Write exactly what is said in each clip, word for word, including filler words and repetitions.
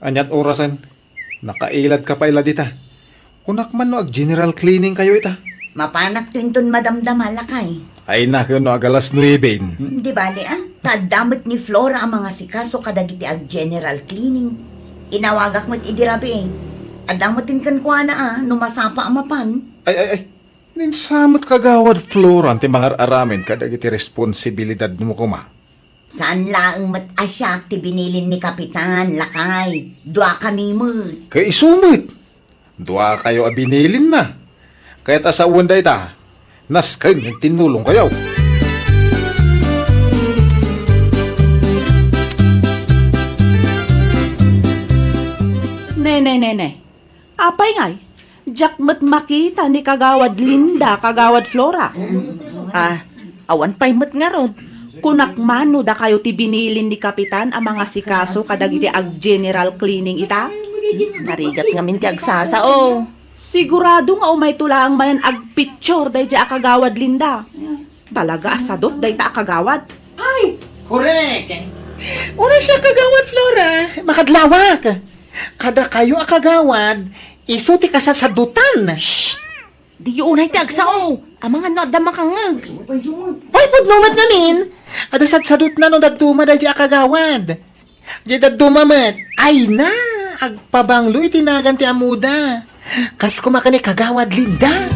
Aniat orasen? Nakailadka pay la dita. Kunak man no ag-general cleaning kayo ita. Mapanakto inton madamdama, lakay. Ay na, ken no ag alas nuebe. Hmm, di bale, ah. Ta adda met ni Flora a mangasikaso kadagiti ag-general cleaning. Inawagak met idi rabii. Adda met kenkuana, ah, no masapa a mapan. Ay, ay, ay. Ninsamet Kagawad Flora ti mangar-aramid kadagiti responsibilidadmo koma. Saan laeng met a siak ti binilin ni Kapitan, lakay. Duakami met. Kay isu met. Duakayo a binilinna. Kayat a sawen dayta, nasken nga agtinnulongkayo. Ne, ne, ne, ne. Apay ngay? Diak met makita ni Kagawad Linda, Kagawad Flora. Ah, awan pay met ngarud. Kunak man no dakayo ti binilin ni Kapitan a mangasikaso kadagiti ag-general cleaning ita? Narigat ngamin ti agsasao. Sigurado nga umayto laeng manen agpicture daydiay a Kagawad Linda. Talaga a sadut dayta a kagawad. Ay, korek. Uray siak, Kagawad Flora, makadlawak. Kadakayo a kagawad, isu ti kasasadutan. Shh! Diyo unay ti agsao. Amangan no adda makangngeg. Ay, pudno met ngamin. Adda sadsadutna no dadduma daydiay a kagawad. Diay dadduma met. Ay na, agpabanglo iti nagan ti ammoda. Kas koma ken ni Kagawad Linda.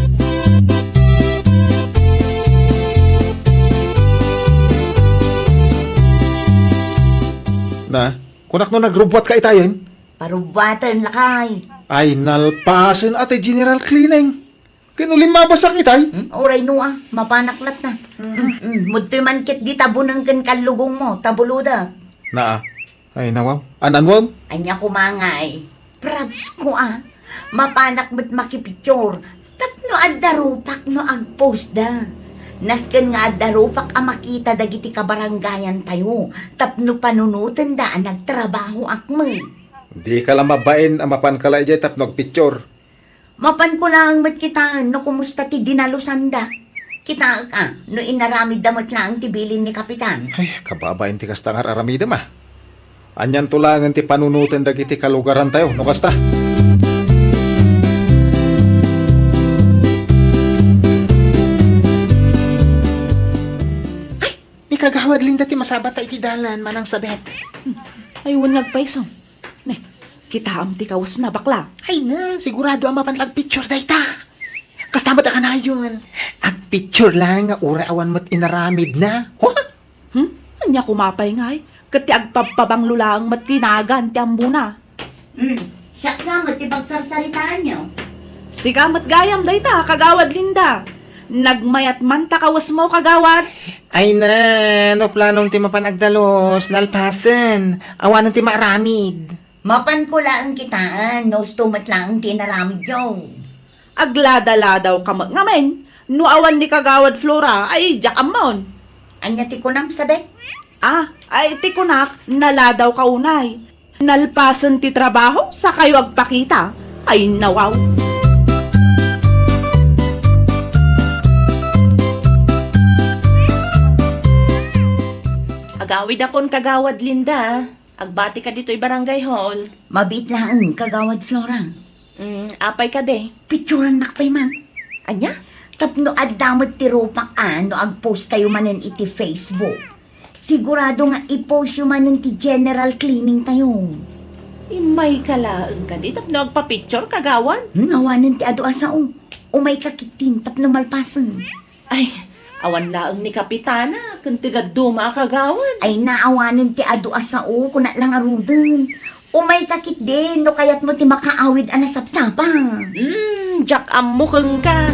Na, kunak no nagrubbuatka itayen? Parubbuaten, lakay. Ay, nalpasen a ti general cleaning. Ken no limmabasak itay? Hmm? Uray no, ah, mapanak latta. Mm, mm. Mudtoy man ket di tabuneng ken kallugongmo, ta bulodek. Naa. Ay, nawaw. An-anwam? Ania koma ngay? Props ko, ah. Mapanak met makipicture. Tapno adda rupak no agpostda. Nasken nga adda rupak a makita dagiti kabarangayantayo. Tapno panunotenda a nagtrabahoak met. Dika la mabain a mapanka la idiay tapno agpicture. Mapanko laeng met kitaen no kumusta ti dinalosanda. Kitaek a, no inaramidda met laeng ti bilin ni Kapitan. Ay, kababain ti kasta nga ar-aramidem a. Anianto laengen ti panunoten dagiti kalugarantayo, no kasta? Ay, ni Kagawad Linda ti masabata iti dalan, Manang Sabet. Ay, wen nga agpayso. Ne, kitaem ti kawesna, bakla. Ay na, sigurado a mapan la agpicture dayta. Kasta met a kanayon. Agpicture laeng nga uray awan met inaramidna. Huh? Hmm? Ania koma pay ngay? Ket ti agpabpabanglo laeng met ti nagan ti ammona. Hmm, siak sa met ti pagsarsaritaanyo. Sika met gayam dayta, Kagawad Linda. Nagmayat man ta kawesmo, Kagawad. Ay na, no planom ti mapan agdalos, nalpasen. Awanen ti maaramid. Mapanko laeng kitaen, no usto met laeng ti inaramidyo. Agladaladaw ka met ngamin, no awan ni Kagawad Flora, ay, diak ammon. Ania ti kunam, Sabet? Ah, ay, ti kunak, naladaw ka unay. Nalpasen ti trabaho, sakayo agpakita. Ay, nawaw. Agawidakon, Kagawad Linda. Agbatika ditoy barangay hall. Mabiit laeng, Kagawad Flora. Mm, apay kadi? Picturannak pay man. Ania? Tapno adda met ti rupak a no agpost kayo manen iti Facebook. Sigurado nga i-post yo manen ti general cleaning tayo. Immay ka laeng kadi tapno agpa-picture, Kagawad? Hmm, awanen ti adu a sao. Umay ka ketdin tapno malpasen. Ay, awan laeng ni Kapitana ken ti dadduma a kagawad. Ay, naawanen ti adu a sao, kuna la ngaruden. Umay ka ketdin no kayatmo ti makaawid a nasapsapa. Hmm, diak ammo kenka.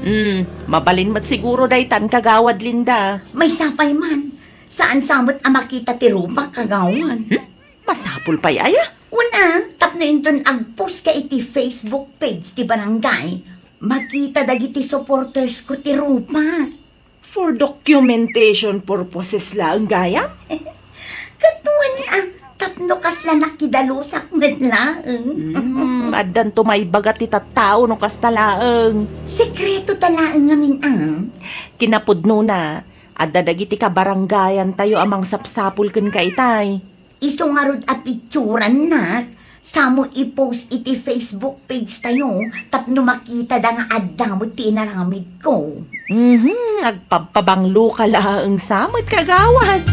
Hmm, mabalin met siguro daytan, Kagawad Linda. Maysa pay man. Saan sa met a makita ti rupak, Kagawad. Hmm? Masapul pay aya? Una, tapno inton agpost ka iti Facebook page ti barangay, makita dagiti supporters ko ti rupak. For documentation purposes laeng gayam? Ket wen a, ta Tapno kasla nakidalusak met laeng. Hmm, addanto maibaga ti tattao no kasta laeng. Sekreto ta laeng ngamin, ah. Kinapudnona, adda dagiti kabarangayantayo a mangsapsapul kenka itay. Isu ngarud a picturannak, samo i-post iti Facebook page tayo, tapno makitada nga adda met ti inaramidko. Mhm, agpabpabanglo ka laeng sa met, kagawad.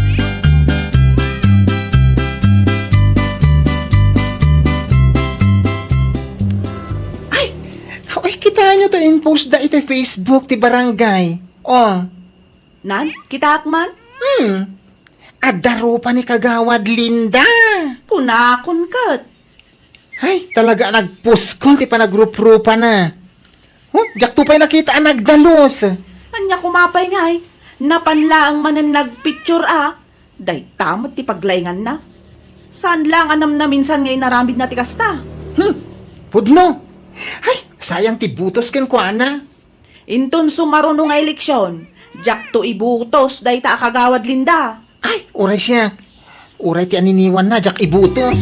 Ay, ay, kitaenyo to in-post da iti Facebook ti barangay. Oh. Nan, kitaak man? Hmm. Adda rupa ni Kagawad Linda. Kunakon ket. Ay, talaga a nagpuskol ti panagruprupana. Huh, diakto pay nakita a nagdalus. Ania koma pay ngay? Napan laeng manen nagpicture a. Dayta met ti paglainganna. Saan laeng a namnaminsan nga inaramidna ti kasta? Hmm, pudno. Ay, sayang ti butos kenkuana. Inton sumaruno nga eleksion, diakto ibutos dayta a Kagawad Linda. Ay, uray siak. Uray ti aniniwanna, diak ibutos.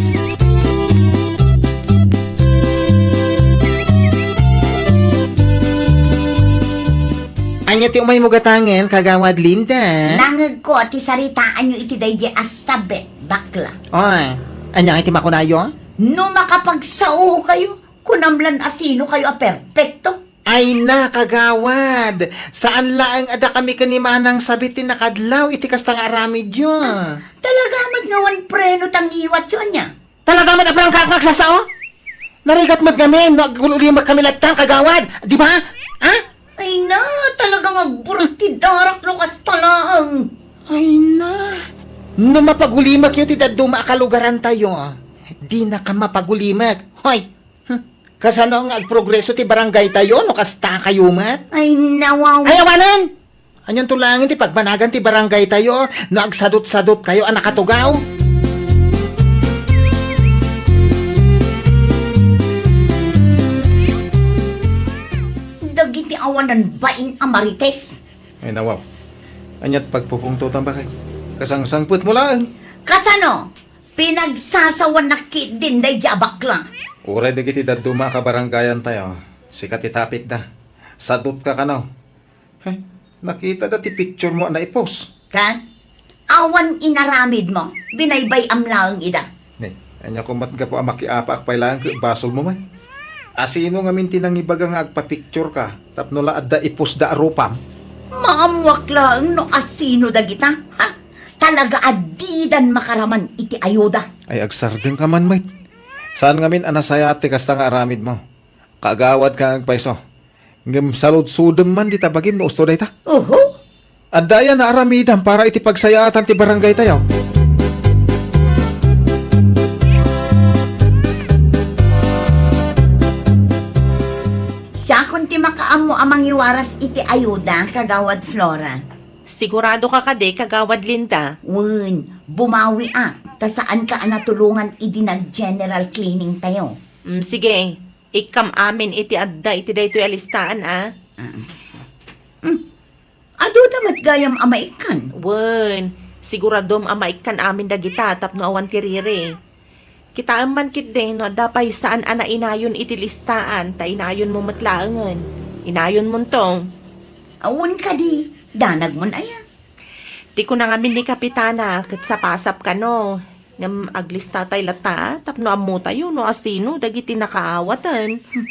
Ania ti umaymo gatangen, Kagawad Linda? Nangegko ti saritaanyo iti daydi a sabet, bakla. Oy, ania ti makunayo? No makapagsao kayo, kunam lan a sino kayo a perpekto. Ay na, kagawad! Saan laeng a dakami ken ni Manang Sabit ti nakadlaw iti kasta nga aramidyo. Talaga met nga awan preno ti ngiwatyo, ania? Talaga met a prangkak nga agsasao? Narigat met ngamin no agul-ulimek kami latta, kagawad, di ba? Ha? Ay na, talaga nga agburot ti darak no kasta laeng. Ay na. No mapagulimek yo ti dadduma a kalugarantayo, dinaka mapagulimek. Hoy, Hmm. Kasano nga agprogreso ti barangaytayo no kasta kayo met? Ay, nawaw. Ay, awanen! Anianto laengen ti pagbanagan ti barangaytayo no agsadut-sadut kayo a nakatugaw? Dagiti awanan bain a marites. Ay, nawaw. Aniat pagpupungtotan, bakay? Kasangsangpet mo laeng. Kasano? Pinagsasawanak ketdin daydi a bakla. Uray dagiti dadduma a kabarangayantayo, sika ti tapikda. Sadutka kano. He, nakitada ti picture mo a naipost. Ket? Awan inaramidmo, binaybay-am laeng ida. Ne, ania koma met gapu a makiapaak pay laeng ket basolmo met. A sino ngamin ti nangibaga nga agpapicture ka tapno la adda ipostda a rupam? Maammoak laeng no a sino dagita, ha? Talaga a didan makaraman iti ayuda. Ay, agsardengka man met. Saan ngamin a nasayaat ti kasta nga aramidmo? Kagawadka nga agpayso. Ngem saludsodem man dita bagim no usto dayta. Oho. Adda aya naaramidam para iti pagsayaatan ti barangaytayo? Siakon ti makaammo a mangiwaras iti ayuda, Kagawad Flora. Siguradoka kadi, Kagawad Linda? Wen, bumawiak, ta saanka a natulongan idi nag-general cleaning tayo. Mm, sige. Ikkam amin iti adda iti daytoy a listaan, a? Ah. Hmm. Aduda met gayam a maikkan? Wen, siguradom a maikkan amin dagita tapno awan ti riri. Kitaem man ketdi no adda pay saan a nainayon iti listaan, ta inayonmo met laengen. Inayonmonto. Awan kadi, danagmon aya? Ti kuna ngamin ni Kapitana, ket sapasap kano. Ngem aglistatay latta, tapno ammotayo no asino dagiti nakaawaten. Hmm.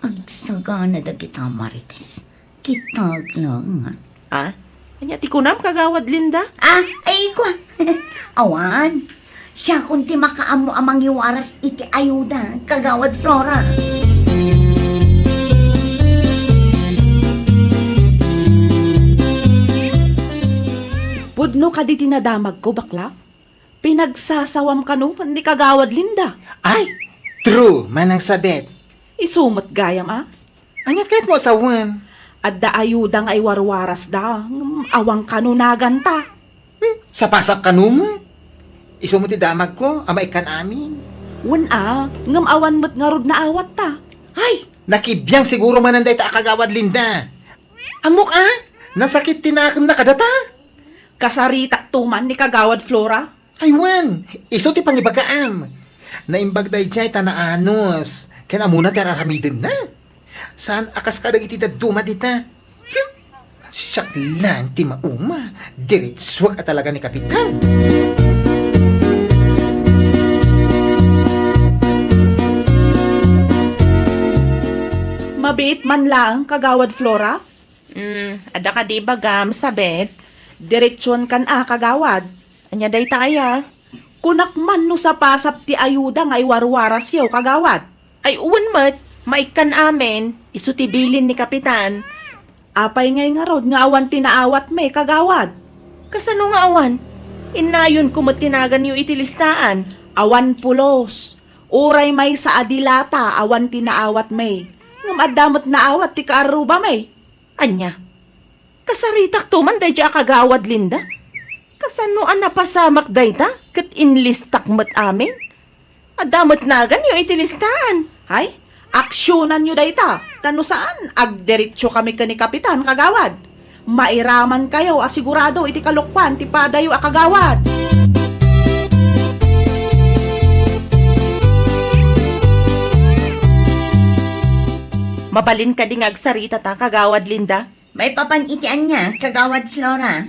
Agsagana dagita Marites. Kitak lang. Ah? Ania ti kunam, Kagawad Linda? Ah, ay, kua. Awan. Siakon ti makaammo a mangiwaras iti ayuda, Kagawad Flora. Pudno kadi ti nadamagko, bakla? Pinagsasawam kano ni Kagawad Linda. Ay, true, Manang Sabet. Isu met gayam, a? Aniat kayatmo a sawen? Adda ayuda nga iwarwarasda, ngem awan kano naganta. Hmm, sapasap kano met? Isu met ti damagko a maikkan amin. Wen a, ngem awan met ngarud naawatta. Ay, nakibiang siguro manen dayta a Kagawad Linda. Ammok a, nasakit ti nakemna kadata. Kasaritakto man ni Kagawad Flora. Ay wen, isu ti pangibagaam. Naimbag daydiay ta naanus, ken ammona ti ar-aramidenna. Saan a kas kadagiti dadduma dita. Hmm. Siak laeng ti mauma. Diretsuak a talaga ni Kapitan. Mabiit man laeng, Kagawad Flora? Mm, adda kadi ibagam, Sabet? Diretsuan kan a, Kagawad. Ania dayta aya? Kunak man no sapasap ti ayuda nga iwarwarasyo, Kagawad. Ay, wen met, maikkan amin, isu ti bilin ni Kapitan. Apay ngay ngarud nga awan ti naawatmi, Kagawad? Kasano nga awan? Innayonko met ti naganyo iti listaan. Awan pulos. Uray maysa a dilata awan ti naawatmi. Ngem adda met naawat ti kaarrubami. Ania? Kasaritakto man daydiay a Kagawad Linda? Kasano a napasamak dayta ket inlistak met amin? Adda met naganyo iti listaan. Ay, aksionanyo dayta. Ta no saan, agdiretsokami ken ni Kapitan, Kagawad. Mairamankayo a sigurado iti kalokuan ti padayo a Kagawad. Mabalin kadi nga agsarita ta, Kagawad Linda? Maipapan iti ania, Kagawad Flora?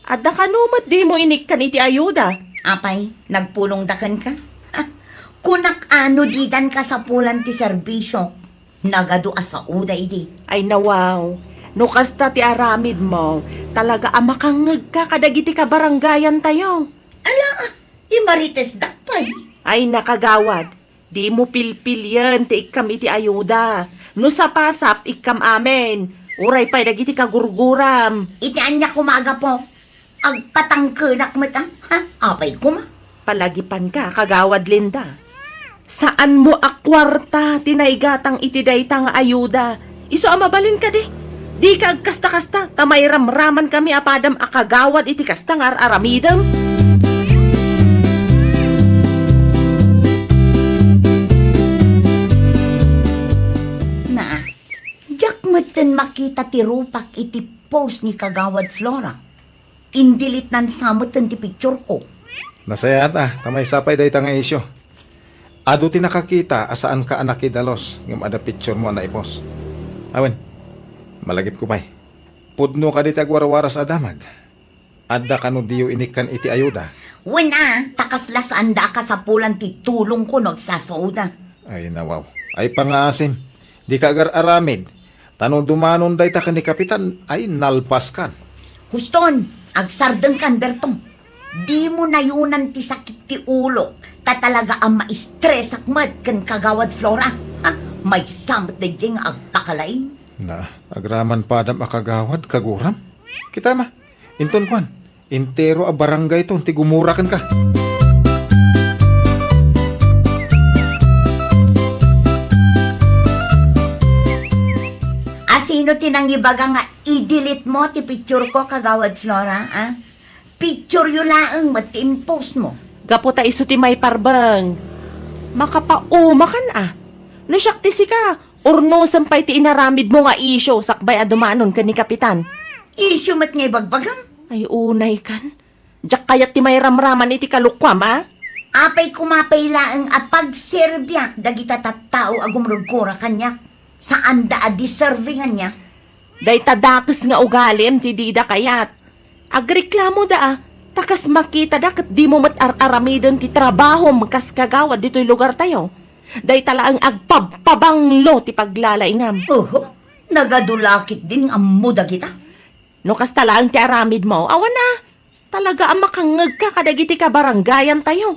Adda kano met dimo inikkan iti ayuda? Apay, nagpulongda kenka? Ah, kunak a no didan kasapulan ti serbisio, nagadu a saoda idi. Ay nawaw, no kasta ti aramidmo, talaga a makangngegka kadagiti kabarangayantayo. Ala, imaritesdak pay. Ay, Kagawad, dimo pilpilien ti ikkam iti ayuda. No sapasap, ikkam amin. Uray pay dagiti kagurguram. Iti ania koma a gapu? Agpatangkenak met a? Ha? Apay koma? Palagipanka, Kagawad Linda. Saanmo a kuarta ti naigatang iti dayta nga ayuda. Isu a mabalin kadi. Dika agkasta-kasta, ta mairamramankami a padam a kagawad iti kasta nga ar-aramidem. Naa, diak metten makita ti rupak iti post ni Kagawad Flora. Indilitnan sa metten ti picture ko. Nasayaat a, ta maysa pay dayta nga isyu. Adu ti nakakita a saanka a nakidalus ngem adda picturemo a naipost. Awen, malagipko pay. Pudno kadi ti agwarwaras a damag? Adda kano diyo inikkan iti ayuda? Wen a, ta kasla saanda a kasapulan ti tulongko no agsasaoda. Ay, nawaw. Ay, pangaasim. Dika agar-aramid. Ta no dumanon dayta ken ni Kapitan, ay, nalpaskan. Huston, agsardengkan, Berto. Dimo nayonan ti sakit ti ulok, ta talaga a maistresak met ken Kagawad Flora. Ha? Maysa met daydiay nga agpakalaing. Na, agraman padam a kagawad, kaguram? Kita ma, inton kuan, entero a barangayto ti gumura kenka. Asino ti nangibaga nga i-delete mo ti picture ko, Kagawad Flora, a? Picture yo laeng met ti in-post mo. Gapu ta isu ti maiparbeng. Makapaumakan a. No siak ti sika, urnosem pay ti inaramidmo nga isyu sakbay a dumanon ken ni Kapitan. Isyu met nga ibagbagam? Ay, unay kan. Diak kayat ti mairamraman iti kalokuam, a? Apay koma pay laeng a pagserbiak dagita tattao a gumrugkura kaniak. Saanda a deserving ania. Dayta dakes nga ugalim ti dida kayat. Agreklamoda a, ta kas makitada ket dimo met ar-aramiden ti trabahom kas kagawad ditoy lugartayo. Dayta laeng agpabpabanglo ti paglalaingam. Oho, nagadu la ketdin nga ammo dagita. No kasta laeng ti aramidmo, awan a, talaga a makangngegka kadagiti kabarangayantayo.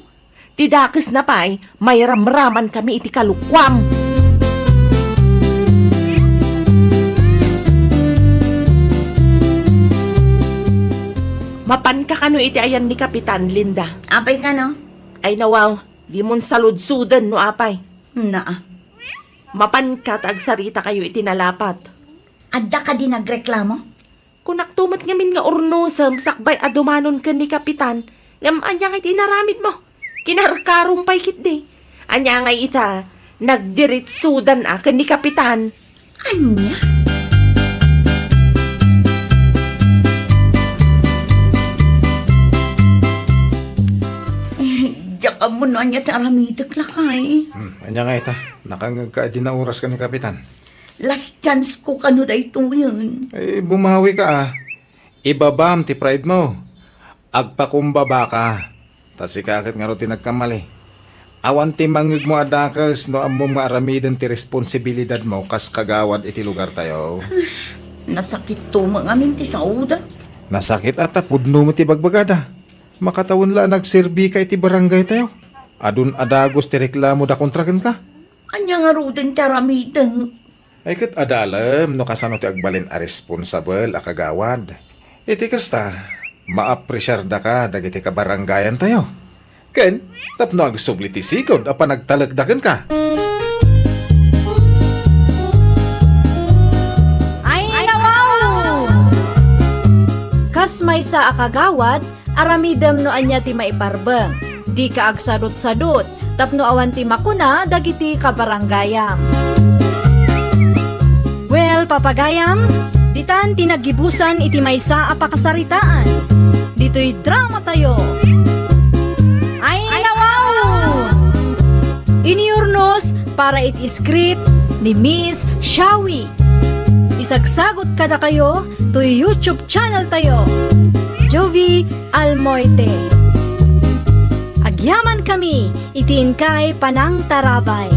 Ti dakesna pay, mairamramankami iti kalokuam. Mapanka kano iti ayan ni Kapitan, Linda? Apay kano? Ay nawaw, dimon saludsoden no apay. Naa. Mapanka ta agsaritakayo iti nalapat. Adda kadi nagreklamo? Kunakto met ngamin nga urnosem sakbay a dumanon ken ni Kapitan, ngem ania ngay ti inaramidmo? Kinarkarom pay ketdi. Ania ngay ita, nagdiritsudan a ken ni Kapitan. Ania? Ania ti aramidek, lakay? Hmm, ania nga ita? Nakangngegka a di naoras ken ni Kapitan. Last chance ko kano daytoyen. Eh, bumawi ka, ah. Ibabam ti pride mo. Agpakumbaba ka. Ta sika ket ngarud ti nagkamali. Awan ti mangngegmo a dakes no ammom nga aramiden ti responsibilidadmo kas kagawad iti lugartayo. Nasakitto met ngamin ti saoda. Nasakit a ta pudno met ti bagbagada. Makatawen la a nagserbika iti barangaytayo. Adun a dagus ti reklamoda kontra kenka. Ania ngaruden ti aramidek? Ay, ket adalem no kasano ti agbalin a responsabel a kagawad. Iti kasta, maapresiardaka dagiti kabarangayantayo. Ken, tapno agsubli ti sigud a panagtalekda kenka. Ay, nawaw! Kas maysa a kagawad, aramidem no ania ti maiparbeng. Dika agsadutsadut tapno awan ti makuna dagiti kabarangayam. Well, papagayam, ditan ti naggibusan iti maysa a pakasaritaan. Ditoy dramatayo. Ay, nawaw! Iniurnos para iti script ni Miss Shawi. Isagsagot kadakayo toy YouTube channel tayo, Jovie Almoite. Agyaman kami iti inkay panangtarabay.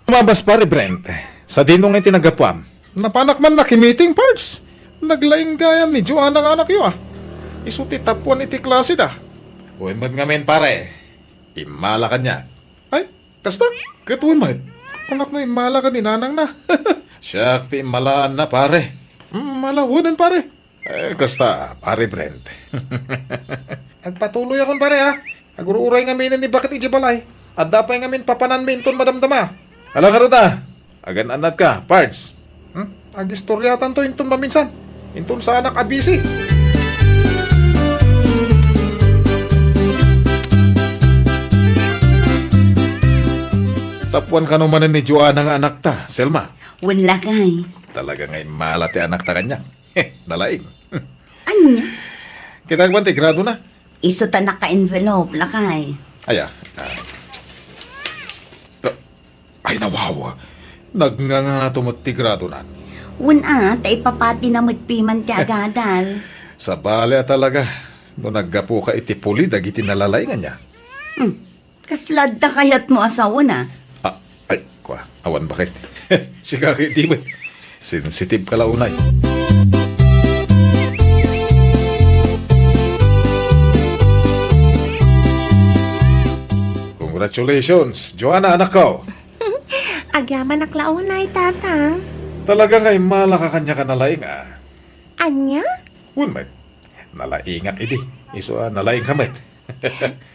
Mabas, Pare Brent. Sadino nga iti naggapuam? Napanak man nakimiting, Pards. Naglaing gayam ni Joanna nga anakyo, ah. Isu ti tapuan iti klaseda. Wen met ngamin, pare. Immala kaniak. Ay, kasta? Ket wen met. Panak nga immala ken ni nanangna. Siak ti immalaanna, pare. Mm, mala, wenen, pare. Eh, kasta, Pare Brent. Agpatuloyakon, pare, ha? Agur-uray ngaminen ni baket idiay balay. Adda pay ngamin papananmi inton madamdama. Ala ngarud a, agan-annatka, Pards. Hmm? Agistoriatanto inton maminsan. Inton saanak a busy. Tapuan kano manen ni Joanna nga anakta, Selma? Wen, lakay. Talaga nga immala ti anakta kaniak. Nalaing. Ania? Kita man ti gradona? Isu ta naka-envelope, lakay. Aya. Ah. Ta-, ay, nawawa. Nagngangato met ti gradona. Wen a, ta ipapatina met piman ti agadal. Sabali a talaga, no naggapuka iti puli dagiti nalalaing ania. Hmm. Kasla adda kayatmo a sawen a? Ah, ay, kua, awan baket. Sika ket di met. Sensitive ka la unay. Congratulations, Joanna, anakko. Agyamanak la unay, Tatang. Talaga nga immala ka kaniak a nalaing a. Ania? Wen met. Nalaingak idi. Isu a nalaingka met.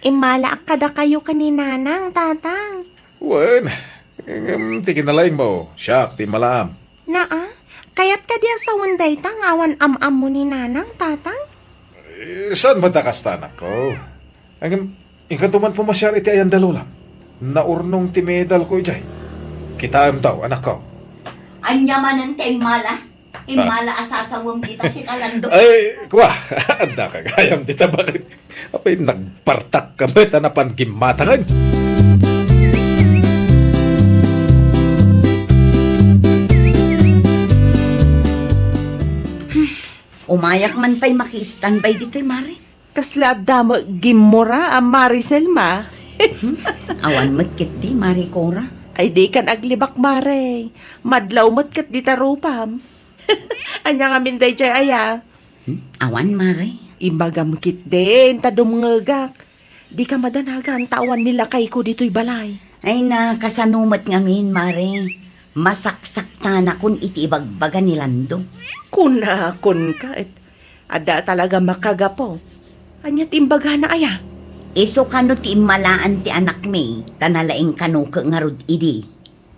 Immalaak kadakayo ken ni Nanang, Tatang. Wen, ngem ti kinalaingmo, siak ti immalaam. Naa, kayat kadi a sawen dayta nga awan am-ammo ni Nanang, Tatang? Eh, saan met a kasta, anakko? Ngem, inkanto man pumasiar iti ayan da Lolam. Naurnong ti medalko idiay. Kitaemto, anakko. Ania manen ti immala? Immala a sasawem dita si Kalando. Ay, kua, adda ka gayam dita, baket? Apay, nagpartak ka met a napan gimmatangen. Umayak man pay maki-standby ditoy, Mare. Kasla adda met gimmura a Mare Selma. Hmm? Awan met ketdi, Mare Cora. Ay, dikan aglibak, Mare. Madlaw met ketdi ta rupam. Ania ngamin daydiay aya? Hmm? Awan, Mare. Ibagam ketdin ta dumngegak. Dika madanagan ta awan ni lakayko ditoy balay. Ay, na, kasano met ngamin, Mare? Masaksaktanakon iti ibagbaga ni Lando. Kunakonka et, adda talaga makagapu. Ania ti imbagana aya? Isu kano ti immalaan ti anakmi, ta nalaing kano ket ngarud idi.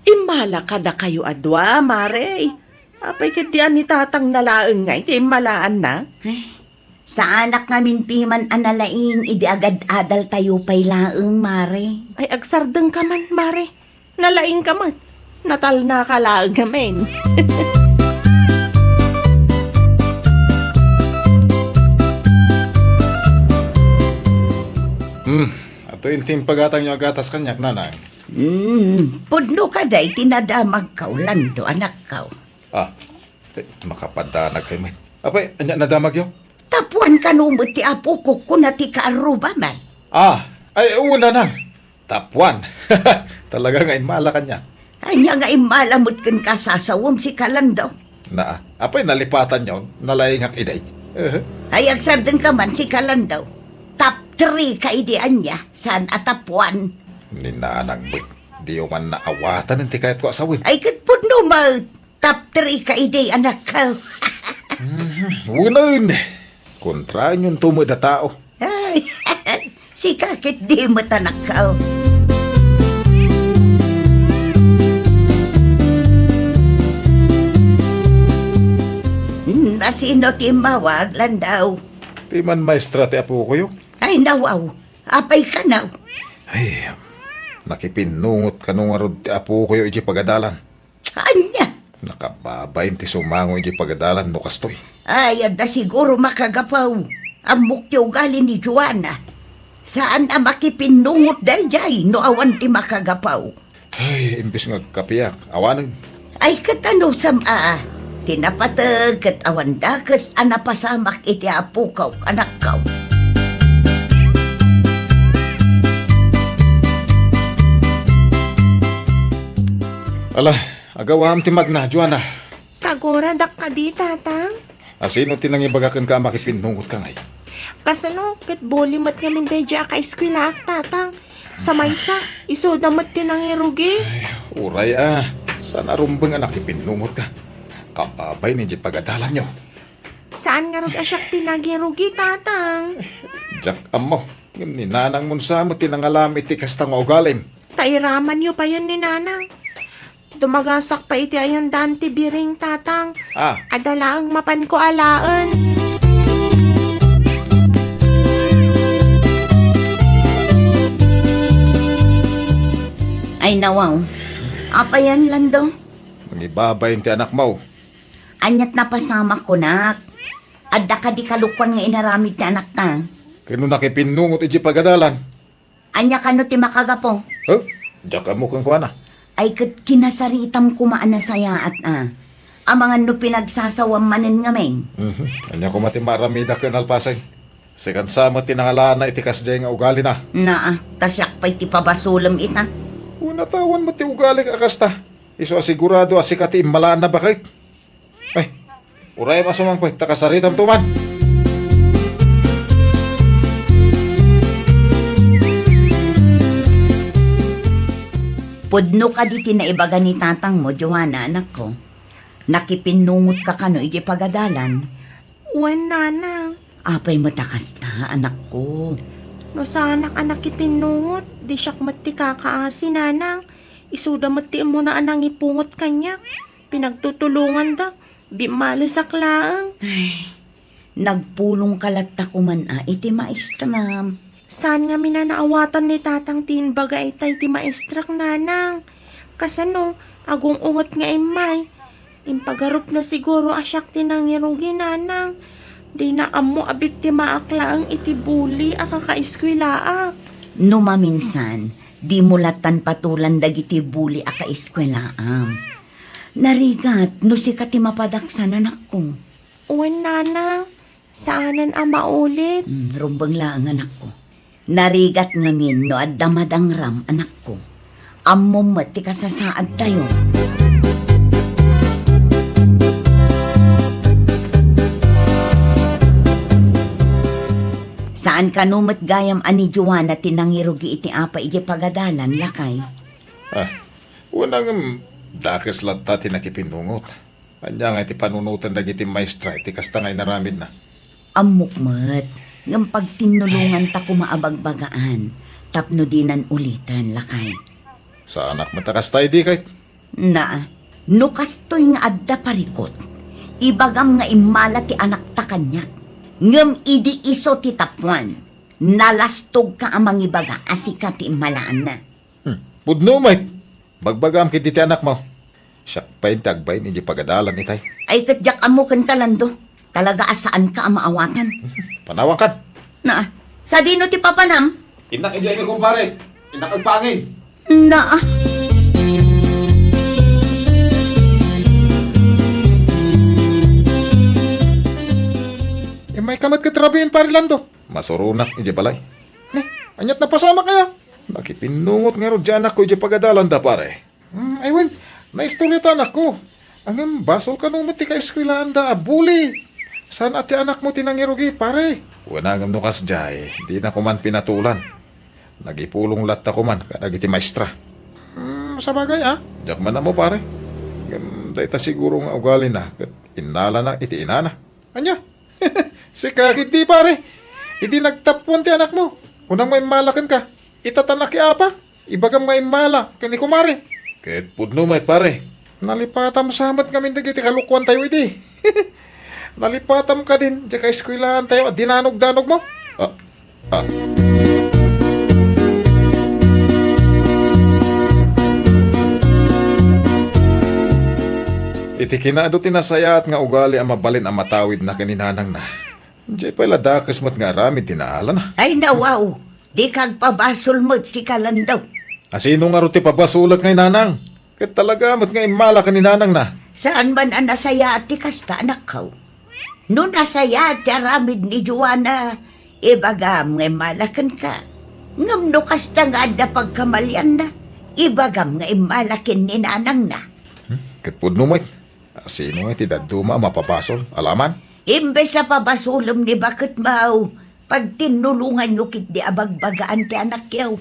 Immala kadakayo a dua, Mare. Apay ketdi a ni Tatangna laeng ngay ti immalaanna? Ay, saanak ngamin piman a nalaing idi agad-adaltayo pay laeng, Mare. Ay, agsardengka man, Mare. Nalaingka met. Natalnaka laeng ngamin. Toy inti impagatangyo a gatas kaniak, nanang. Hmm, pudno kadi ti nadamagkaw, Lando, anakkaw. Ah, ti, makapadanag kay met. Apay, ania nadamagyo? Tapwan kano met ti apok, kuna ti kaarruba met. Ah, ay, oo, nanang. Tapwan. Talaga nga immala kaniak. Ania nga immala met ken kasasawem, sika, Lando? Naa, apay nalipatanyo, nalaingak idi. Eh. Ay, agsardengka man, sika, Lando. Top three ka idi ania, saan a tapwan? Ni nanang met, diyo man naawatan ti kayatko a sawen. Ay, ket pudno met. Top three ka idi, anakko. Mhm, unen. Kontraenyon to met a tao. Ay, sika ket di met, anakko. Hmm, asino ti immawag, Lando? Ti manmaestra ti apokoyo. Ay, nawaw. Apay kano? Ay, nakipinnungot kano ngarud ti apokoyo idiay pagadalan. Ania? Nakababain ti sumango idiay pagadalan no kastoy. Ay, adda siguro makagapu. Ammok ti ugali ni Joanna. Saan a makipinnungot daydiay no awan ti makagapu. Ay, imbes nga agkapiak, awanen. Ay, ket ano sam a, ti napateg ket awan dakes a napasamak iti apokaw, anakkaw. Ala, agawam ti magna, Joanna. Kagoradak kadi, Tatang. Asino ti nangibaga kenka a makipinnungot ka ngay? Kasano, ket bully met ngamin daydiay a kaeskuelaak, Tatang. Sa maysa, isuda met ti nangirugi. Ay, uray a. Saan a rumbeng a nakipinnungot ka? Kababay ni di pagadalanyo. Saan ngarud a siak ti nangirugi, Tatang? Diak ammo. Ngem ni nanang Monsa met ti nangalam iti kasta nga ugalim. Ta iramanyo payen ni nanang. Dumagasak pay iti ayan daan ti biring, Tatang. Ah. Adda laeng mapanko alaen. Ay, nawaw. Apayan, Lando? Mangibabain ti anakmo. Aniat napasamak kunak? Adda kadi kalukuan nga inaramid ti anakta? Ken no nakipinnungot iti pagadalan. Ania kano ti makagapu? Huh? Diak ammo kenkuana. Ay, ket kinasaritam koma a nasayaat a. Amangan no pinagsasawam manen ngamin. Mhm. Ania koma ti maramida ken nalpasen? Sikan sa met ti nangalana iti kasdiay nga ugalina. Naa, ta siak pay ti pabasolem ita. Kuna ta awan met ti ugalik a kasta. Isu a sigurado a sika ti immalaanna, baket. Ay, uray a sumangpet, ta kasaritamto man. Pudno kadi ti naibaga ni tatangmo, Joanna, anakko? Nakipinnungotka kano iti pagadalan? Wen, nanang. Apay met a kasta, anakko? No saanak a nakipinnungot, di siak met ti kakaasi, nanang. Isuda met ti immuna a nangipungot kaniak. Pinagtutulonganda, bimmalesak laeng. Ay, nagpulongka latta koman a iti maestram. Saan ngamin a naawatan ni tatang ti imbaga ita iti maestrak, nanang. Kasano, agung-unget nga immay. Impagarupna siguro a siak ti nangirugi, nanang. Dina ammo a biktimaak laeng iti bully a kakaeskuelaak. No maminsan, dimo lattan patulan dagiti bully a kaeskuelaam. Narigat no sika ti mapadaksan, anakko. Wen, nanang. Saanen a maulit. Hmm, rumbeng laeng, anakko. Narigat ngamin no adda madangram, anakko. Ammom met ti kasasaadtayo. Saan kano met gayam a ni Joanna ti nangirugi iti apa idiay pagadalan, lakay? Ah, wen, ngem dakes latta ti nakipinnungot. Ania ngay ti panunoten dagiti maestra iti kasta nga inaramidna? Ammok met, ngem pagtinnulonganta koma a bagbagaan tapno dinan uliten, lakay. Saanak met a kasta idi, ket? Naa, no kastoy nga adda parikut, ibagam nga immala ti anakta kaniak. Ngem idi isu ti tapwan, nalastogka a mangibaga a sika ti immalaanna. Hmm, pudno met. Bagbagam ketdi ti anakmo. Siak pay ti agbain idiay pagadalan itay. Ay, ket diak ammo kenka, Lando. Talaga a saanka a maawatan. Panawankan. Naa, sadino ti papanam? Innak idiay ni kumpare. Innak agpangin. Naa. Immayka met ket rabiin, Pare Lando. Masuronak idiay balay. Ne, ania't napasamak aya? Nakipinnungot ngarud ti anakko idiay pagadalanda, pare. Hmm, ay wen, naistorya ta anakko. Ngem basol kano met ti kaeskuylaanda a buli. Saan a ti anakmo ti nangirugi, pare? Wen a, ngem no kasdiay, dina koman pinatulan. Nagipulong latta koman kadagiti maestra. Hmm, sabagay, a? Diak man ammo, pare. Ngem dayta siguro nga ugalina ket innalana iti inana. Ania? Sika ketdi, pare. Idi nagtappuan ti anakmo, kunam nga immala kenka. Itatanak ti apa? Ibagam nga immala ken ni kumare. Ket pudno met, pare. Nalipatam sa met ngamin dagiti kalokuantayo idi. Nalipatam kadin, diay kaeskuelaantayo a dinanogdanogmo. Ah, ah. Iti kinaadu ti nasayaat nga ugali a mabalin a matawidna ken ni nanangna, diay pay la dakes met nga aramid ti naalana. Ay, nawaw, dika agpabasol met, sika Lando. A, sino ngarud ti pabasolek ngay, nanang? Ket talaga met nga immala ken ni nanangna. Saan man a nasayaat ti kasta, anakko. No nasayaat ti aramid ni Joanna, ibagam nga immala kenka. Ngem no kasta nga adda pagkamalianna, ibagam nga immala ken ni nanangna. Hmm? Ket pudno met. A, sino ngay ti dadduma a mapabasol? Alaman? Imbes a pabasolem ni baketmo, pagtinnulonganyo ketdi a bagbagaan ti anakyo.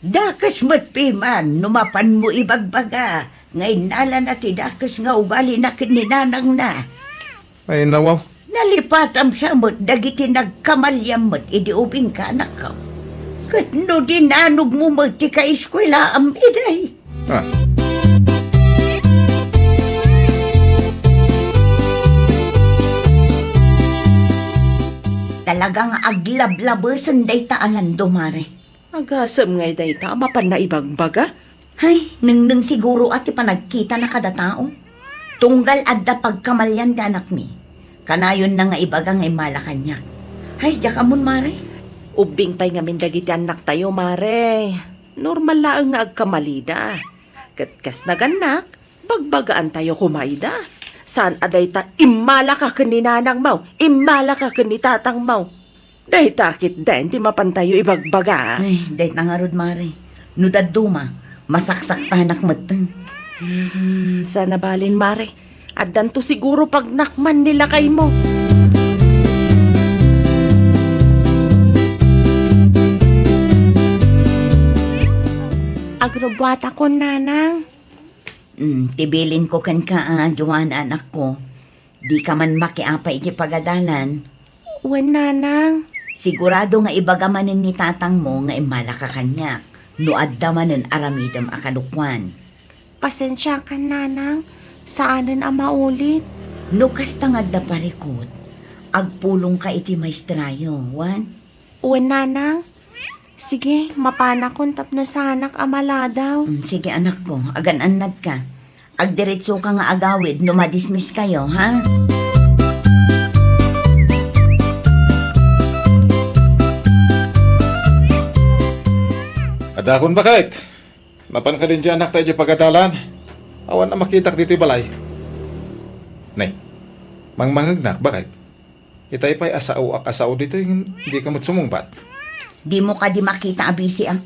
Dakes met piman no mapanmo ibagbaga nga innalana ti dakes nga ugalina ken ni nanangna. Ay, nawaw. Nalipatam sa met dagiti nagkamaliam met idi ubingka, anakko. Ket no dinanogmo met ti kaeskuelaam, idiay. Ah. Talaga nga aglablabesen dayta a Lando, mare. Agasem ngay dayta a mapanna ibagbaga? Ay, nengneng siguro a ti panagkitana kada tao. Tunggal adda pagkamalian ti anakmi, kanayonna nga ibaga nga immala kaniak. Ay, diak ammon, mare. Ubbing pay ngamin dagiti annaktayo, mare. Normal laeng nga agkamalida. Ket kas nagannak, bagbagaantayo koma ida. Saan a dayta immalaka ken ni nanangmo, immalaka ken ni tatangmo. Dayta ketdin ti mapantayo ibagbaga. Ay, dayta ngarud, mare. No dadduma, masaksaktanak metten. Hmm, saan a balin, mare. Addanto siguro pagnakman ni lakaymo. Agrubbuatakon, nanang. Hmm, ti bilinko kenka a, Joanna, anakko, dika man makiapa iti pagadalan. Wen, nanang. Sigurado nga ibaga manen ni tatangmo nga immalaka kaniak no adda manen aramidem a kadukuan. Pasensiakan, nanang. Saanen a maulit. No kasta nga adda parikut, agpulongka iti maestrayo, wen? Wen, nanang. Sige, mapanakon tapno saanak a maladaw. Mm, sige, anakko, agan-annadka. Agdiretsoka nga agawid no madismiskayo, ha? Adakon, baket. Napan kadin ti anakta idiay pagadalan? Awan a makitak ditoy balay. Ne, mangmangegnak, baket. Itay pay a saoak a sao ditoy, ngem dika met sumungbat. Dimo kadi makita a bisi, a?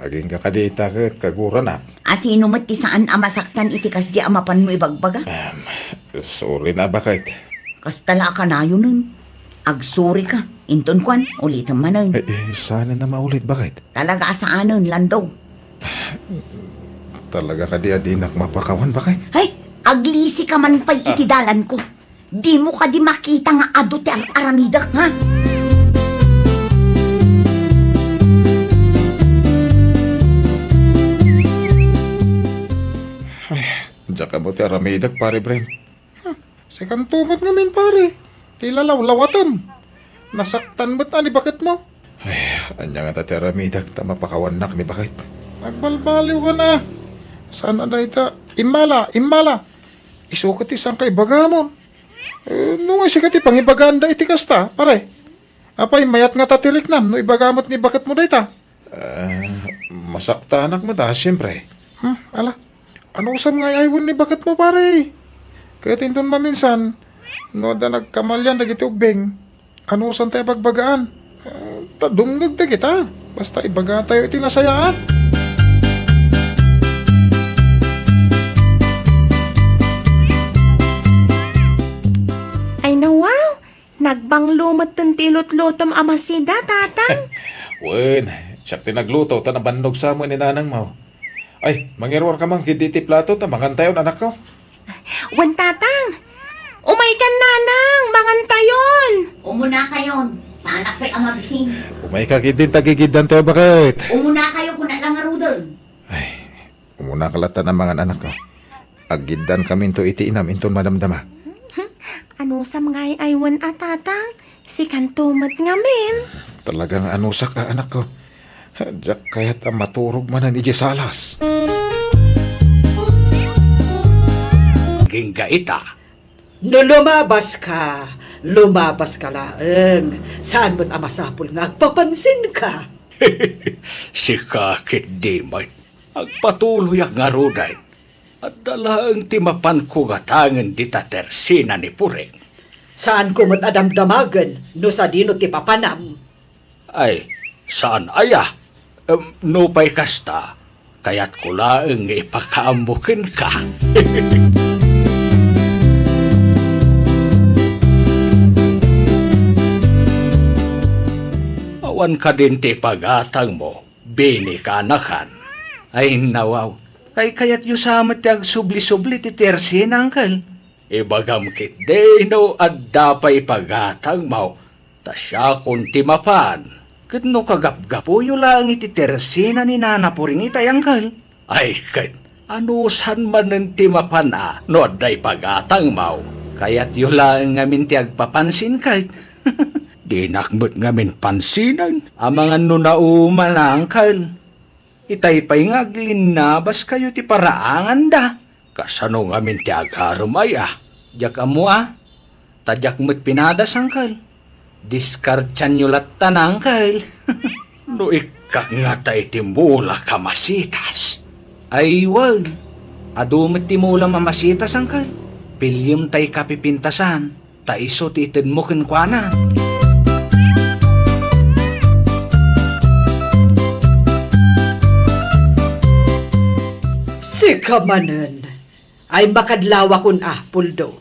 Agingga kadi ita ket kaguranak. A, sino met ti saan a masaktan iti kasdi a mapanmo ibagbaga? Em, sorry na, baket. Kasta la a kanayonen. Agsorry ka. Inton kuan, ulitem manen. Eh, eh, saanen a maulit, baket? Talaga a saanen, Lando. Talaga kadi a dinak mapakawan, baket? Ay, aglisi ka man pay iti dalanko. Dimo kadi makita nga adu ti ar-aramidek, ha? Ay, diak ammo ti aramidek, Pare Brent. Hmm, sikanto met ngamin, pare, ti lalawlawatem. Nasaktan met a ni baketmo. Ay, ania ngata ti aramidek ta mapakawannak ni baket? Agbalbaliwka a. Saan a dayta? Immala, immala. Isu ket ti saan nga ibagamon. Eh, no nga sika ti pangibaganda iti kasta, pare. Apay, mayat ngata ti riknam no ibaga met ni baketmo dayta? Ah, masaktanak met a, siempre. Hmm, ala. Anusam nga ay-aywen ni baketmo, pare? Ket inton maminsan, no adda nagkamalian dagiti ubbing, anusam tayo bagbagaan? Ah, ta dumngeg dagita. Basta ibagatayo iti nasayaat. Ay, nawaw! Nagbanglo metten ti ilutlutom a masida, Tatang. Wen, siak ti nagluto, ta nabannog sa met ni nanangmo. Ay, mangiruarka man ketdi iti plato, ta mangantayon, anakko. Wen, Tatang. Umaykan, Nanang, mangantayon. Umunakayon, saanak pay a mabisin. Umayka ketdi ta gigiddantayo, baket. Umunakayo, kuna la ngaruden. Ay, umunaka latta a mangan, anakko. Aggiddankaminto iti inam inton madamdama. Anusam nga ay-aywen a, Tatang? Sikanto met ngamin. Talaga nga anusak a, anakko. Diak kayat a maturog manen idiay salas. Gingga ita. No lumabaska, lumabaska laeng. Saan met a masapul nga agpapansinka? Sika ketdi met. Agpatuloyak ngaruden. Adda laeng ti mapanko gatangen dita tersina ni Puring. Saanko met a damdamagen no sadino ti papanam. Ay, saan aya? Em, nupay kasta, kayatko laeng nga ipakaammo kenka. Awan kadin ti pagatangmo, bini kanakan. Ay, nawaw. Kaykayatyo sa met ti agsubli-subli ti tersina, Uncle. Ibagam ketdi no adda pay pagatangmo, ta siakon ti mapan. Ket no kagapgapuyo laeng iti tersina ni Nana Puring itay, Uncle. Ay, ket, anusan manen ti mapan a no adda ipagatangmo? Kayatyo laeng ngamin ti agpapansin ket. Dinak met ngamin pansinen. Amangan no nauman a, Uncle. Itay pay nga aglinnabas kayo ti paraanganda. Kasano ngamin ti agarem aya? Diak ammo a. Ta diak met pinadas, Uncle. Diskartianyo latta, Uncle. No ikkak ngata iti mulak a masitas. Ay, wen. Adu met ti mulam a masitas, Uncle. Piliem tay kapipintasan. Ta isu ti itedmo kenkuana. Sika manen, ay makadlawakon a, Puldo.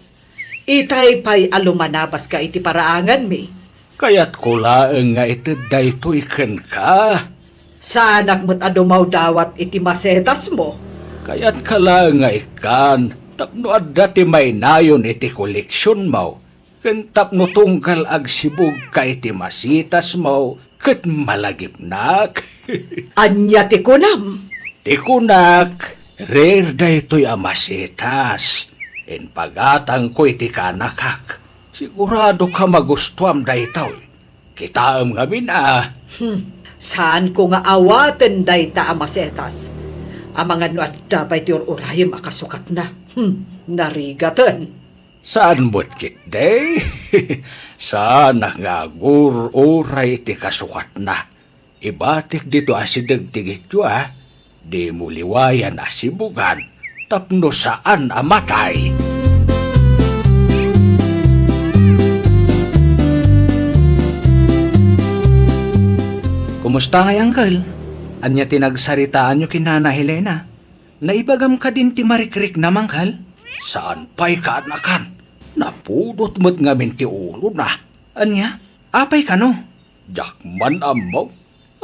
Itay pay a lumanabaska iti paraanganmi. Kayatko laeng nga ited daytoy kenka. Saanak met a dumawdawat iti masetasmo. Kayatka laeng nga ikkan tapno adda ti mainayon iti koleksionmo. Ken tapno tunggal agsibugka iti masitasmo ket malagipnak. Ania ti kunam? Ti kunak, rare daytoy a masitas. Impagatangko iti kanakak. Siguradoka magustuam daytoy. Kitaem ngamin a. Hmm, saanko nga awaten dayta a masitas. Amangan no adda pay ti ur-urayem a kasukatna. Hmm, narigaten. Saan met ketdi? Saanak nga agur-uray ti kasukatna. Ibatik ditoy asideg ti gityo a, dimo liwayan a sibugan tapno saan a matay. Kumusta ngay, Uncle? Ania ti nagsaritaanyo ken Nana Helena? Naibagam kadin ti marikriknam, Uncle? Saan pay kaanakan. Napudot met ngamin ti ulona. Ania? Apay kano? Diak man ammo.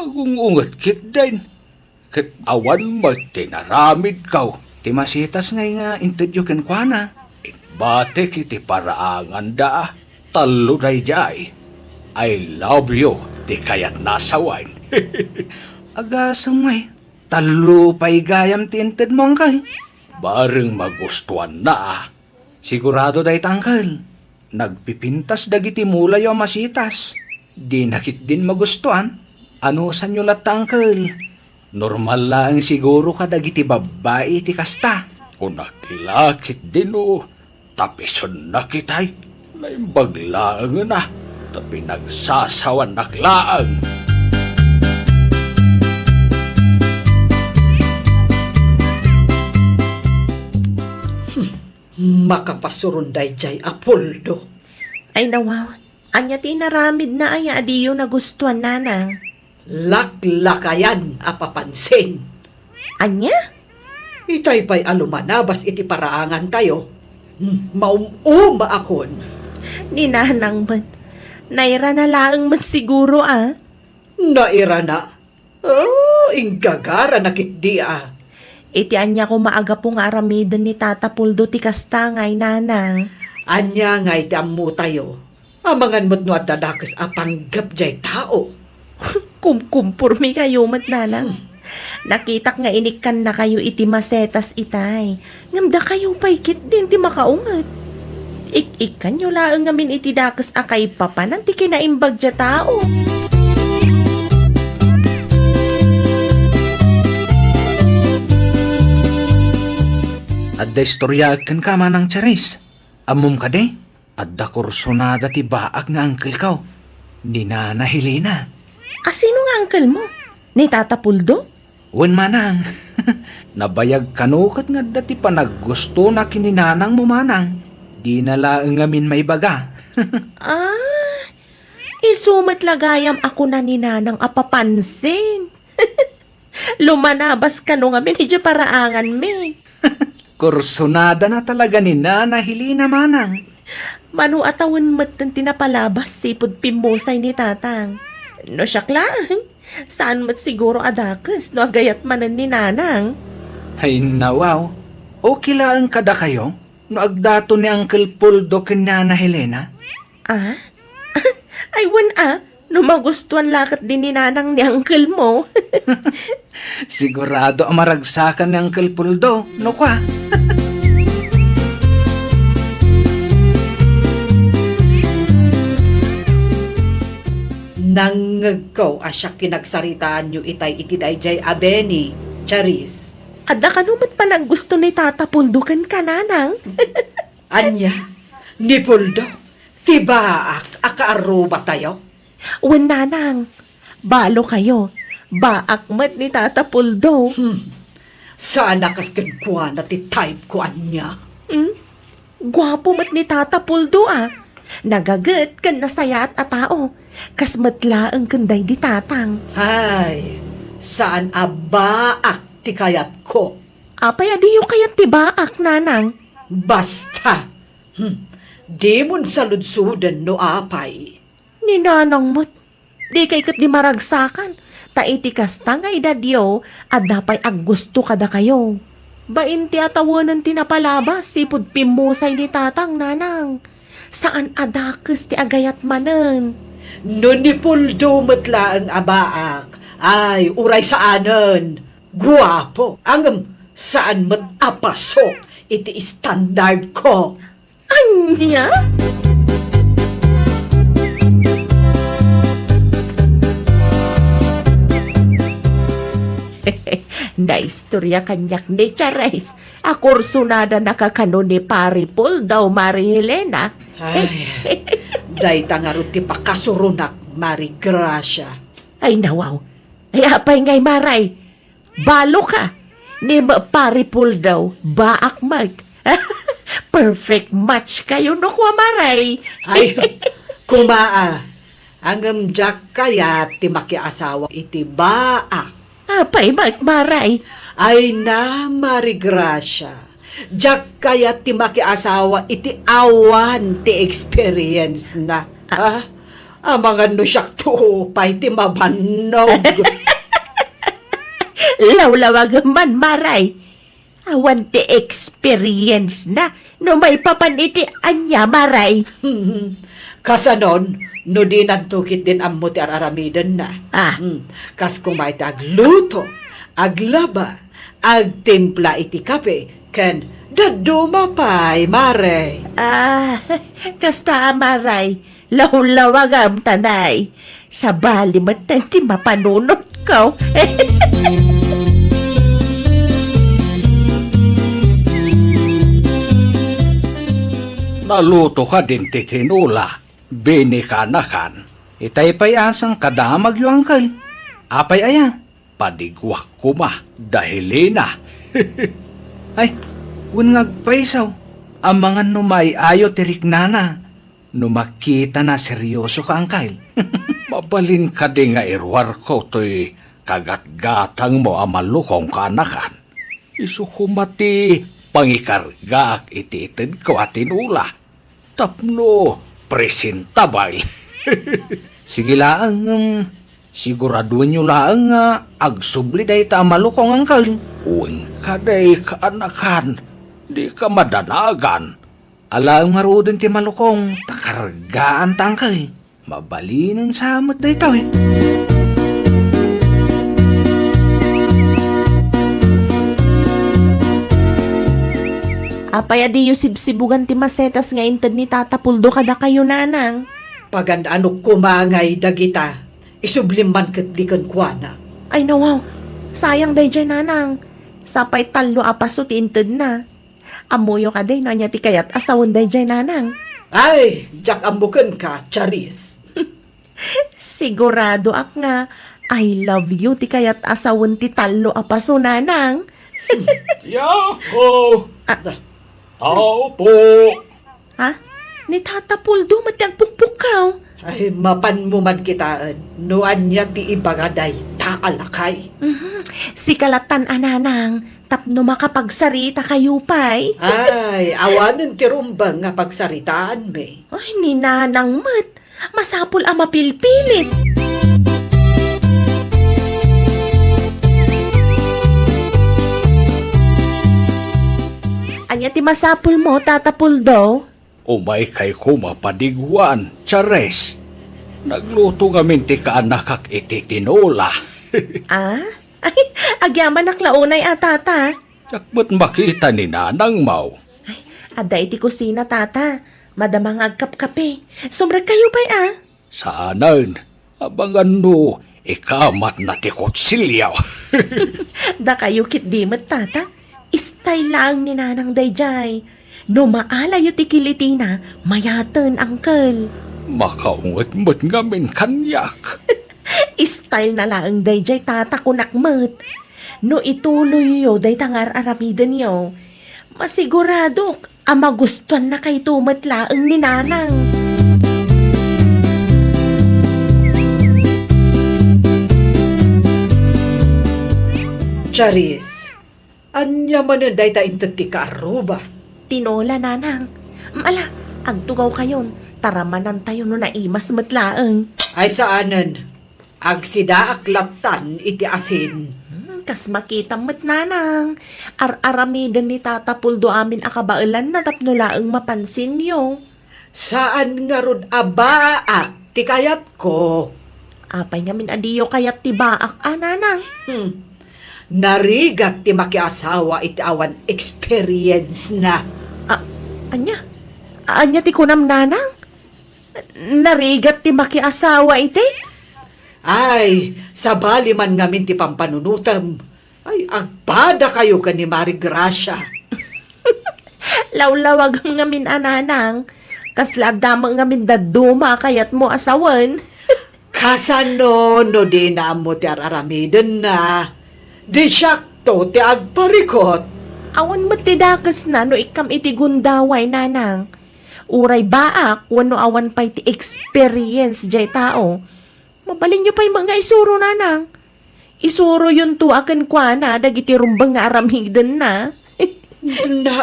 Agung-unget ketdin. Ket awan met ti naramidko. Ti masitas ngay nga intedyo kenkuana. Inbatik iti paraanganda. Tallo daydiay. I love you ti kayatna a sawen. Agasem ngay. Tallo pay gayam ti intedmo, Uncle. Bareng magustuanna a. Sigurado dayta, Uncle. Nagpipintas dagiti mulayo a masitas. Dina ketdin magustuan. Anusanyo latta, Uncle? Normal laeng siguro kadagiti babbai ti kasta. Kunak la ketdin, o. Tapisennak itay. Naimbag laengen a. Ta pinagsasawanak laeng. Hmm, makapasuron daydiay a puldo. Ay, nawaw. Ania ti inaramidna aya a diyo nagustuan, nanang? Laklakayan a papansin. Ania? Itay pay a lumanabas iti paraangantayo. Hmm, maum-umaakon. Ni nanang met. Nairana laeng met siguro, a. Nairana? Oh, inggagarana ketdi, a. Iti ania koma a gapu nga aramiden ni Tata Puldo ti kasta ngay, nanang? Ania ngay ti ammotayo? Amangan met no adda dakes a panggep diay tao. Kumkumpormekayo met, nanang. Hmm. Nakitak nga inikkannakayo iti masetas itay. Ngem dakayo pay ketdin ti makaunget. Ik-ikkanyo laeng ngamin iti dakes a kaipapanan ti kinaimbag diay tao. Adda istoryaek kenka, Manang Charis. Ammom kadi? Adda kursunada ti baak nga angkelko, ni Nana Helena. A, sino nga angkelmo? Ni Tata Puldo? Wen, manang. Nabayag kano ket nga adda ti panaggustona ken ni nanangmo, manang. Dina laeng ngamin maibaga. Ah, isu met la gayam a kuna ni nanang a papansin. Lumanabas kano ngamin idiay paraanganmi. Kursunadana talaga ni Nana Helena, manang. Mano a tawen metten ti napalabas sipud pimmusay ni tatang. No siak laeng, saan met siguro a dakes no agayat manen ni nanang. Ay, nawaw. Okay laeng kadakayo no agdaton ni Uncle Poldo ken Nana Helena? Ah? Ay, wen a, no magustuan la ketdi ni nanang ni uncle mo. Sigurado a maragsakan ni Uncle Poldo, no kua? Nangngegko a siak ti nagsaritaanyo itay iti daydiay a Benny, Charis. Adda kano met panaggusto ni Tata Poldo kenka, nanang? Ania? Ni Poldo? Ti baak a kaarrubatayo? Wen, nanang. Balokayo. Baak met ni Tata Poldo. Hmm. Saan a kas kenkuana ti type ko ania? Hmm? Guapo met ni Tata Poldo a. Nagaget ken nasayaat a tao. Kas met laeng ken daydi tatang. Ay, saan a baak ti kayatko. Apay a diyo kayat ti baak, nanang? Basta. Hmm. Dimon saludsoden no apay. Ni nanang met, dikay ketdi maragsakan, ta iti kasta nga edadyo, adda pay aggusto kadakayo. Bain ti a tawenen ti napalabas sipud pimmusay ni tatang, nanang. Saan a dakes ti agayat manen. No ni Poldo met laeng a baak, ay, uray saanen. Guapo. Ngem saan met a pasok iti standard ko. Ania? Naistorya kaniak ni Charis a kursunadanaka kano ni Pari Poldo, Mari Helena. Ay, dayta ngarud ti pakasuronak, Mari Gracia. Ay, nawaw. Ay, apay ngay, Maray? Baloka, ni Pari Poldo, baak met. Perfect match kayo no kua, Maray. Ay, kumaa. Ngem diak kayat ti makiasawa iti baak. Apay met, Maray? Ay na, Mari Gracia. Diak kayat ti makiasawa iti awan ti experience na. Ah. Ah? Amangan no siak to pay ti mabannog. Lawlawagem man, Maray. Awan ti experience na no maipapan iti ania, Maray. Kasanon, no dinanto ketdin ammo ti ar-aramidenna. Ah. Hmm. Kas koma iti agluto, aglaba, agtimpla iti kape, ken dadduma pay, Maray. Ah, kasta a, Maray. Lawlawagam, tanay. Sabali met ti mapanunotko. Naluto ka din ti tinola. Bini kaanakan. Itay pay a sangkadamagyo, Uncle. Apay aya? Padiguak koma da Helena. Ay, wen nga agpayso. Amangan no maay-ayo ti riknana. No makitana seryoso ka, Uncle. Mabalin kadi nga iruarko toy kagatgatangmo a malukong kaanakan? Isu koma ti pangikargaak iti itedko a tinola tapno presentable. Sige laeng, em, siguradoenyo laeng nga agsubli dayta a malukong, Uncle. Wen kadi kaanakan, dika madanagan. Alaem ngaruden ti malukong, ta kargaanta, Uncle. Mabalinen sa met daytoy. Apay a diyo sibsibugan ti masetas nga inted ni Tata Puldo kadakayo, Nanang? Pagan-anok koma ngay dagita. Isublim man ketdi kenkuana. Ay, nawaw. Sayang daydiay, Nanang. Sapay tallo a paso ti intedna. Ammoyo kadi no ania ti kayat a sawen daydiay, Nanang? Ay, diak ammo kenka, Charis. Siguradoak nga I love you ti kayat a sawen ti tallo a paso, Nanang. Yahoo! Ah. Tao po! Ha? Ni Tata Puldo met ti agpukpukkaw. Ay, mapanmo man kitaen no ania ti ibaga dayta a lakay. Mhm. Sika latan a, Nanang, tapno makapagsaritakayo pay. Ay, awanen ti rumbeng nga pagsaritaanmi. Ay, ni Nanang met. Masapul a mapilpilit. Ania ti masapulmo, Tata Puldo? Umaykay koma padiguan, Charis. Nagluto ngamin ti kaanakak iti tinola. Ah? Ay, agyamanak la unay a, Tata. Diak met makita ni Nanangmo. Ay, adda iti kusina, Tata. Madama nga agkapkape. Sumrekkayo pay a. Saanen, amangan no ikamatna ti kutsilio. Dakayo ketdi met, Tata. Style laeng ni Nanang daydiay. No maalayo ti kilitina, mayaten, Uncle. Makaunget met ngamin kaniak. Style na laeng daydiay, Tata, kunak met. No ituloyyo dayta nga ar-aramidenyo, masiguradok a magustuannakayto met laeng ni Nanang. Charis, ania manen dayta inted ti kaarruba? Tinola, Nanang. Ala, agtugawkayon, taramanantayo no naimas met laeng. Ay, saanen. Agsidaak lattan iti asin. Hmm, kas makitam met, Nanang. Ar-aramiden ni Tata Puldo amin a kabaelanna tapno laeng mapansinyo. Saan ngarud a baak ti kayatko. Apay ngamin a diyo kayat ti baak a, Nanang? Hmm. Narigat ti makiasawa iti awan experience na. A-, ania? Ania ti kunam, Nanang? Narigat ti makiasawa iti? Ay, sabali man ngamin ti pampanunotem. Ay, agpadakayo ken ni Mari Gracia. Lawlawagem ngamin a, Nanang. Kasla adda met ngamin dadduma a kayatmo a sawen. Kasano no dina ammo ti ar-aramidenna? Di siakto ti agparikot. Awan met ti dakesna no ikkam iti gundaway, Nanang. Uray baak wenno awan pay ti experience jay tao. Mabalinyo pay met nga isuro, Nanang. Isuroyonto a kenkuana dagiti rumbeng nga aramidenna. Na,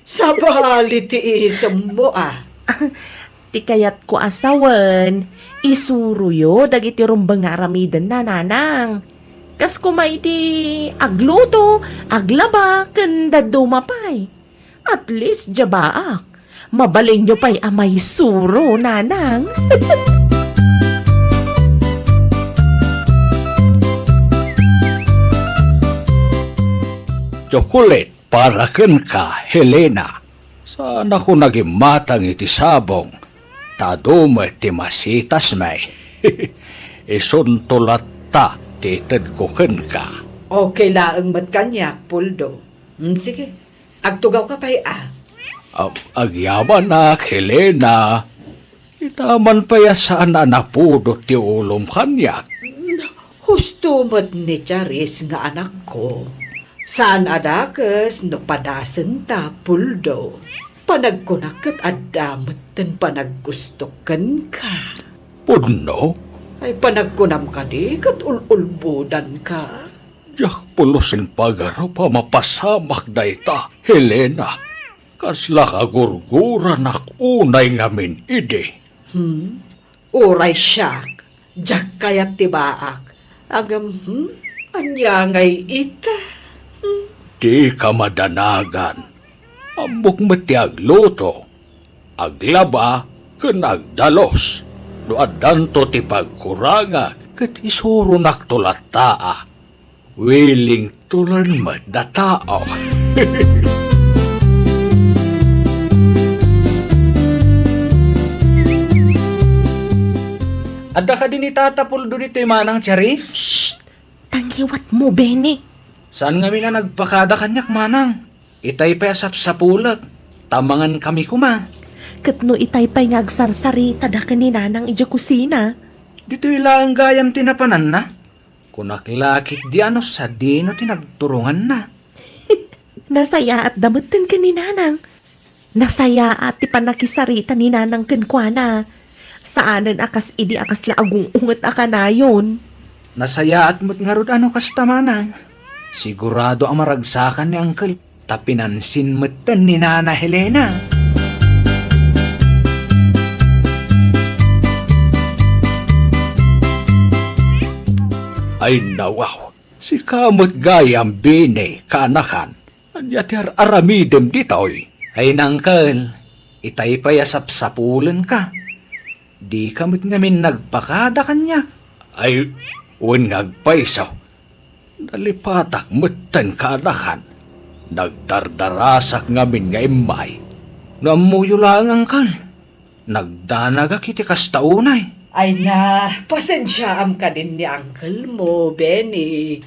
sabali ti isemmo a. Ti kayatko a sawen, isuroyo dagiti rumbeng nga aramidenna, Nanang. Kas koma iti agluto, aglaba, ken dadduma pay. At least, diay baak, mabalinyo pay a maisuro, Nanang. Chocolate para kenka, Helena. Saanko nagimmatang iti sabong, ta adu met ti masitasmi. Isunto latta ti itedko kenka. Okay laeng met kaniak, Puldo. Mm, sige. Agtugawka pay a. Ag-, agyamanak, Helena. Ita man pay a saan a napudo ti ulom kaniak. Husto met ni Charis nga anakko. Saan a dakes no padasenta, Puldo. Panagkunak ket adda metten panaggusto kenka. Pudno? Ay, panagkunam kadi ket ul-ulbodanka. Diak pulos impagarup a mapasamak dayta, Helena. Kasla kagurguranak unay ngamin idi. Hmm? Uray siak, diak kayat ti baak. Ngem, hmm? Ania ngay ita? Hmm? Dika madanagan. Ammok met ti agluto, aglaba, ken agdalus. No addanto ti pagkurangak, ket isuronakto latta a. Willing to learn met da tao. Adda kadi ni Tata Puldo ditoy, Manang Charis? Shh! Tangiwatmo, Benny. Saan ngamin a nagpakada kaniak, Manang? Itay pay a sapsapulek, ta mangankami koma. Ket no itay pay nga agsarsaritada ken ni Nanang idiay kusina? Ditoy laeng gayam ti napananna. Kunak la ketdi a no sadino ti nagturonganna. Nasayaatda metten ken ni Nanang. Nasayaat ti pannakisarita ni Nanang kenkuana. Saanen a kas idi a kasla agung-unget a kanayon. Nasayaat met ngarud a no kasta, Manang. Sigurado a maragsakan ni Uncle, ta pinansin metten ni Nana Helena. Ay, nawaw. Sika met gayam, Bini, kaanakan. Ania ti ar-aramidem ditoy? Ay, Uncle, itay pay a sapsapulenka. Dika met ngamin nagpakada kaniak. Ay, wen nga agpayso. Nalipatak metten kaanakan. Nagdardarasak ngamin nga immay. No ammoyo laeng, Uncle. Nagdanagak iti kasta unay. Ay na, pasensiaam kadin ni uncle mo, Benny.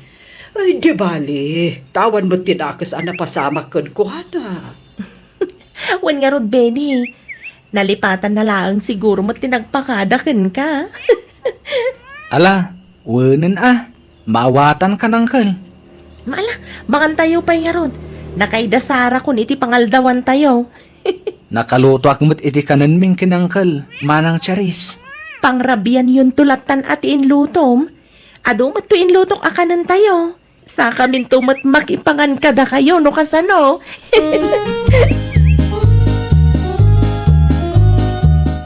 Ay, di bali, ta awan met ti dakes a napasamak kenkuana. Wen ngarud, Benny, nalipatanna laeng siguro met ti nagpakada kenka. Ala, wenen a, maawatankan, uncle. Ala, mangantayo pay ngarud. Nakaida Sara kun iti pangaldawantayo. Nakalutoak met iti kanenmi ken uncle, Manang Charis. Pangrabianyonto lattan a ti inlutom. Adu met to inlutok a kanentayo. Sakaminto met makipangan kadakayo no kasano.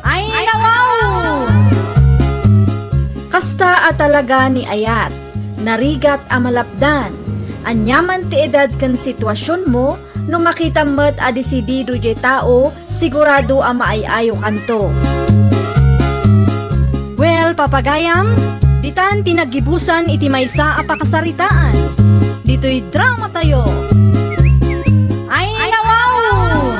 Ay, nawaw! Kasta a talaga ni Ayat, narigat a malapdan. Aniaman ti edad ken situasionmo, no makitam met a desidido diay tao, sigurado a maay-ayokanto. Well, papagayam, ditan ti naggibusan iti maysa a pakasaritaan. Ditoy dramatayo. Ay, nawaw!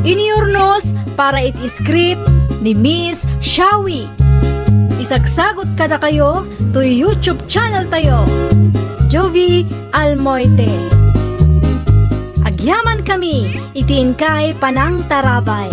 Inurnos para iti script ni Miss Shawi. Isagsagot kadakayo toy YouTube channel tayo, Jovie Almoite. Agyaman kami iti inkay panangtarabay.